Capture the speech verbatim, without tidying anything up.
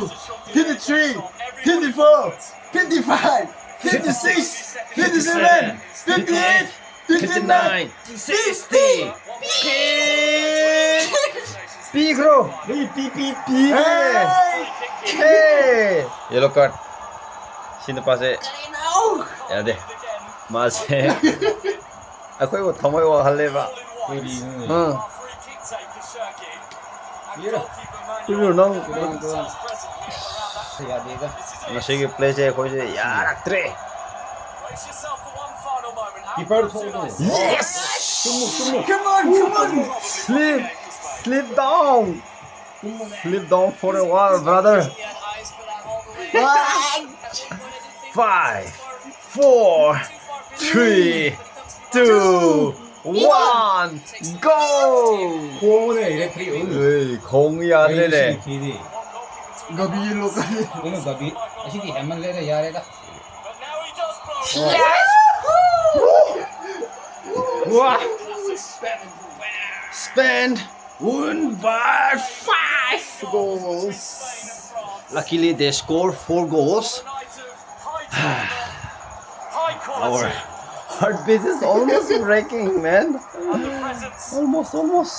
fifty-three, fifty-four, fifty-five, fifty-six, fifty-seven, fifty-eight, fifty-nine, sixty. Pi kro. Pi, pi, pi, pi. Hey. Hey. Yellow card. Sina pase. Yade. Mase. Akhoibo thamai wa hale ba. Kuri. Hmm. Kuri nang. Yade ga. Ngasigi play se khoi se yarak tre. Keeper thong thong. Yes! Come on, come on. Slip, slip down. Slip down for a while, brother. Five, four, three, two, one, go! Khong ne, referee un. Ei, khong ya de le. Gabi lo ka. Gabi. Asi di haman le da, yare da. Yes! Wow! Spain won by five goals. Luckily, they scored four goals. Our heartbeat is almost breaking, man. Almost, almost.